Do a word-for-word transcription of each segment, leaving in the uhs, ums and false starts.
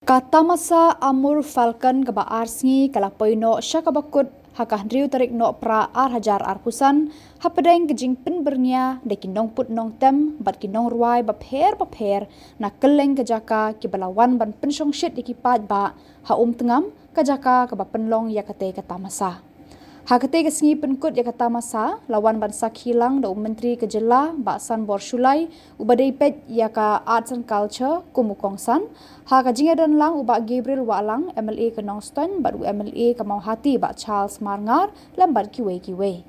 Ka tamasa Amur Falcon kaba ar sngi ka la poi noh sha kaba kut ha ka hynriew tarik Nohprah ar hajar arphew san, hapdeng ka jingpynbyrngia da ki nongput nongtem bad ki nongrwai bapher bapher na kylleng ka jaka kiba la wan ban pynshongshit ïa ki paidbah ha Umtngam, ka jaka kaba pynlong ïa katei ka tamasa. Ha katei ka sngi pynkut ïa ka tamasa la wan ban sakhi lang da u Myntri ka Jylla Bah Sanbor Shullai, uba dei peit ïa ka Arts and Culture kum u kongsan. Ha ka jingïadon lang u Bah Gabriel Wahlang, M L A ka Nongstoiñ, bad u M L A ka Mawhati Bah Charles Marngar, lem bad kiwei kiwei.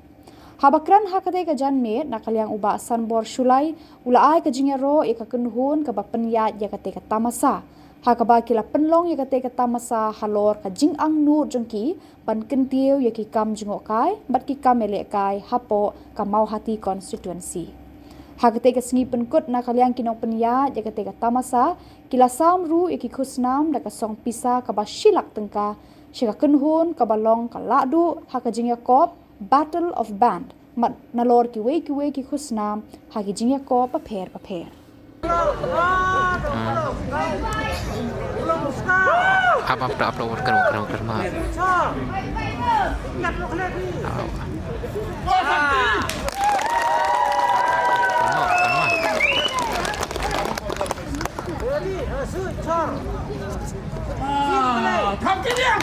Haba kren ha katei ka janmiet na ka liang u Bah Sanbor Shullai, u la ai ka jingïaroh ïa ka kynhun kaba pynïaid ïa katei ka tamasa, ha kaba ki la pynlong ïa katei ka tamasa halor ka jingangnud jong ki ban kyntiew ïa ki kam jngohkai bad ki kam ïalehkai hapoh ka Mawhati constituency. Ha katei ka sngi pynkut na ka liang ki nongpynïaid ïa katei ka tamasa, ki la sam ruh ïa ki khusnam da ka song pisa kaba shi lak tyngka sha ka kynhun kaba long ka lahduh ha ka jingïakop Battle of Band, bad nalor kiwei kiwei ki khusnam ha ki jingïakop bapher bapher. Ap, ap, ap, ap, worker, worker, worker, ma. Aw. Worker, ma. Ah, thap ki diang.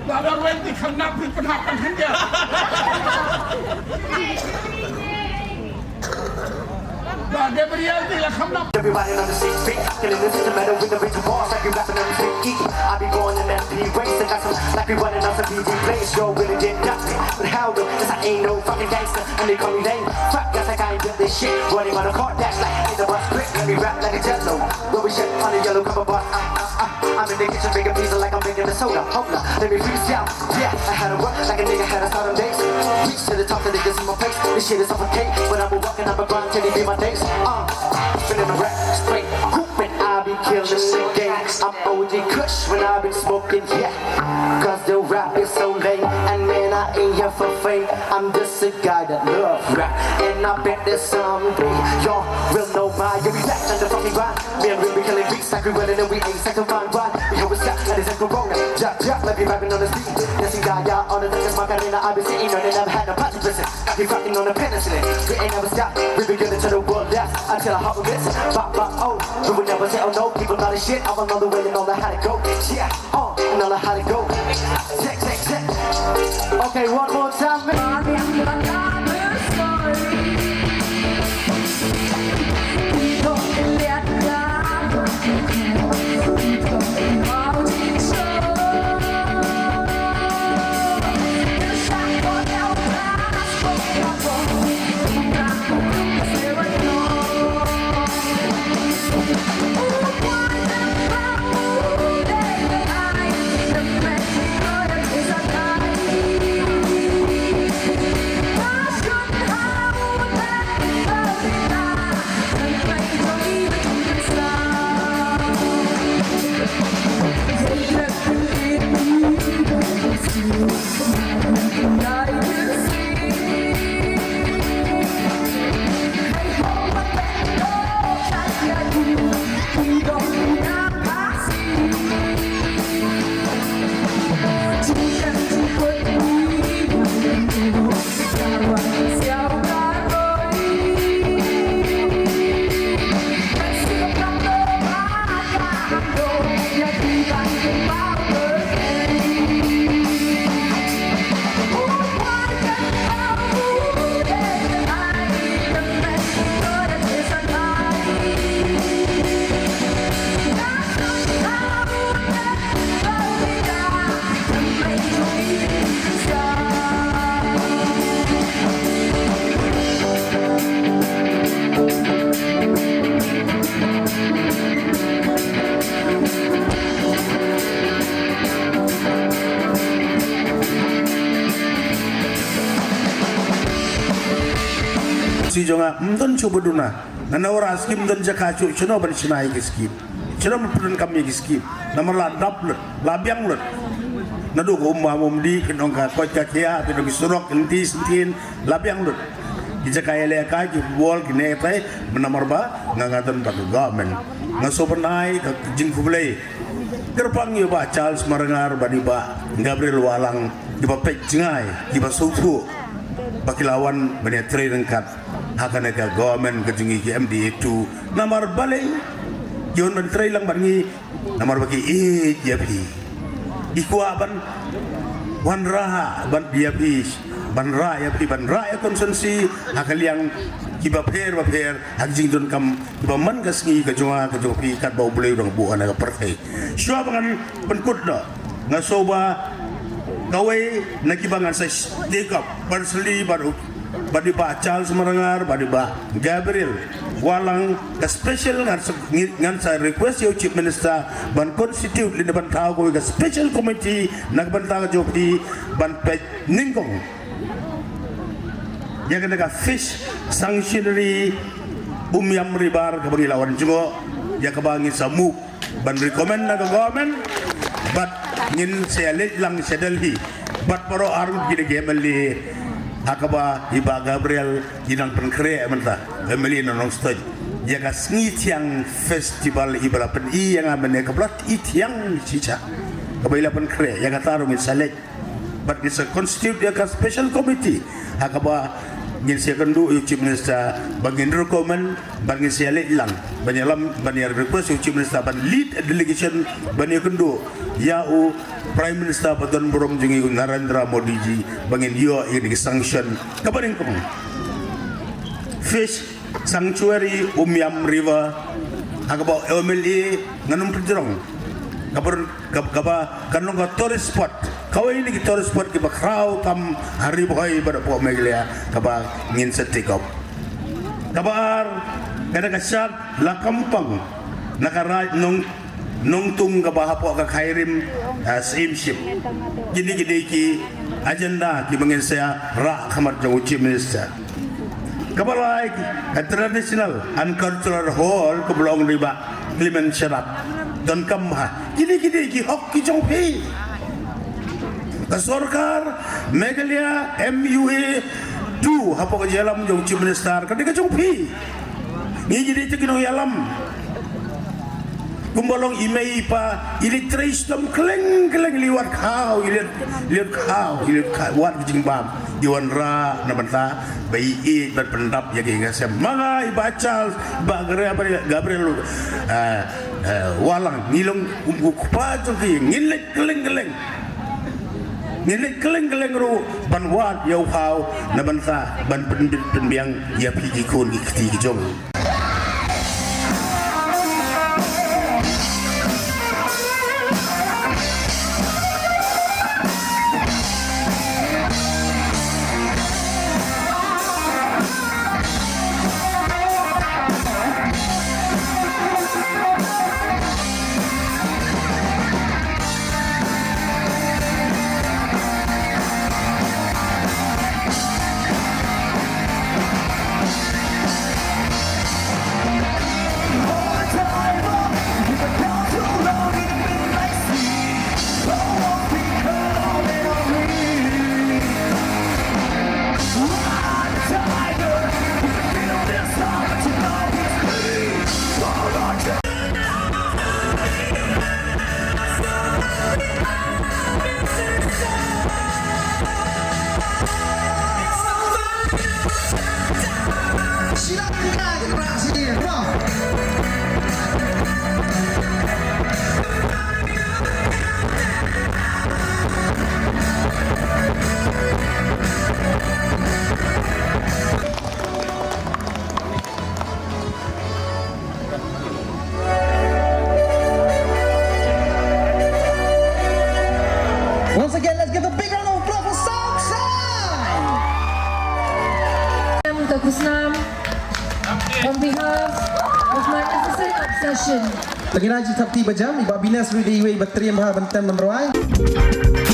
Ba da rwai ti khang nap ri pynhap kan hyndia. Ba da berial ti la kham nap. Everybody on the same beat, killing this is a metal with the rhythm boss. Like you rapping on the same key. I be going in M P race, I got some like we running on some P D plays. Yo, really did nothing, but how though? 'Cause I ain't no fucking gangster. And they call me lame. Fuck, guess I can't do this shit. Running on a car dash like it's a bus quick. Let me rap like a jello. Rubber shit on the yellow cover bar. Uh, uh, uh. I'm in the kitchen making pizza like I'm making a soda. Hold up, let me freestyle. Yeah, I had to work like a nigga had a sodom days. Reach to the top, the niggas in my face. This shit is suffocate, but I'm a walking up a grind till they be my days. Uh, spinning the rap, spring, hooping, I be killing the game. I'm O G Kush when I been smoking, yeah. 'Cause the rap is so lame, and man, I ain't here for fame. I'm just a guy that love rap, and I bet there's someday y'all will know why. Yeah, we back on the fucking grind. Me and Will be killing beats like we running and we ain't second fine rhyme. We always got like it's a corona. Jack, jack, like we rapping on the speed. Dancing guy, yeah, on the deck is Macarena. I be sitting on it, never had no party business. Like we fucking on the penicillin. We ain't never stop. We be giving to the world death until I hop a miss. Bop, bop, oh. We will never say oh no. People not a shit. I will know the way and all that how to go. Yeah. Uh, and all I had to go. Check, check, check. Okay, one more time, man. Si jong nga, ym don shuh ba duna. Nana wara skim don jaka shuh, shano ban shna ïa ki skim. Shano ban pyndonkam ïa ki skim. Namar la dap lut, la biang lut. Naduh ka um ba um di, ki nong ka koit ka khia, ki nong ki surok, ki nti, sntin, la biang lut. Ki jaka ïaleh ka ki football kine katai namar ba nga nga don bad ka government. Nga sngewbha ban ai ka jingkhublei kyrpang ïa u Bah Charles Marangar bad ïa u Bah Gabriel Wahlang kiba peit jngai kiba sngewthuh ba ki la wan ban ïatrei ryngkat ha kane ka government ka jong ngi ki M D A two namar balei ki wan ban trei lang bad ngi namar ba ki ïeit ïa phi. Ki kwah ban wanrah ban ïa phi ban rah ïa phi ban rah ïa constituency ha ka liang kiba pher ba pher ha ka jingdonkam kiba man ka sngi ka jong nga ka jong phi katba U Blei u dang buh ha ka pyrthei. Shuwa ba ngan pynkut noh nga sngewbha kawei na kiba ngan sa take up personally bad u bad ïa u Bah Charles Marangar bad ïa u Bah Gabriel Wahlang ka special ngan sa ngan sa request ïa u Chief Minister ban constitute lane ban thaw kawei ka special committee na ka bynta ka jong phi ban peit nyngkong ïa kane ka fish sanctuary Umiam River kaba ngi la wan jngoh ïa kaba ngin sa move ban recommend na ka government bad ngin sa leit lang sha Delhi bad baroh arngut kine ki M L A ha kaba i Bah Gabriel i nang pynkhreh mynta M L A na Nongstoiñ ïa ka sngi thiang festival iba la pyni ïa nga mynne kaba la i thiang shisha kaba i la pynkhreh ïa kata ruh ngin sa leit bad ngin sa constitute ïa ka special committee ha kaba ngin sa ïakynduh ïa u Chief Minister ba ngin recommend bad ngin sa ïaleit lang ban ïalam ban ïa request ïa u Chief Minister ban lead a delegation ban ïakynduh ïa u Prime Minister ba don burom jong ngi u Narendra Modi ji ba ngin ïoh ïa kine ki sanction kaba nyngkong. Fish Sanctuary Umiam River ha kaba M L A ngan ym pynjrong kaba kaba kan long ka tourist spot kawei na ki tourist spot kiba khraw tam ha Ri Bhoi bad hapoh Meghalaya kaba ngin sa take up. Kaba ar kane ka shad la kampang na ka raid nong Nongtung kaba hapoh ka Khyrim Syiemship. Kine ki dei ki agenda kiba ngin sa rah khmat jong u Chief Minister. Kaba lai ka traditional and cultural hall kaba long ri ba Clement Sharap. Donkam ha kine ki dei ki hok ki jong phi. Ka sorkar Meghalaya M U A two hapoh ka jingïalam jong u Chief Minister ka dei ka jong phi. Ngi ngi dei te ki nongïalam. Kumba long i mei i pa i leit trei shitom kylleng kylleng i leit wad khaw i leit i leit khaw i leit khaw wad ki jingbam i wanrah na bynta ba i ïeit ban pyndap ïa ki ngasem. Ma nga i Bah Charles, Bah Gabriel, Gabriel Wahlang ngi long u kpa jong ki ngin leit kylleng kylleng. Ngin leit kylleng kylleng ruh ban wad ïa u khaw na bynta ban pynbit pynbiang ïa phi ki khun ki kti ki jong. Once again, let's give a big round of applause for Southside! Ka khusnam, on behalf of my F S N Obsession. Lagi na ji thapti bajam, iba binas rudi iwe iba trim ha bantem ban roi.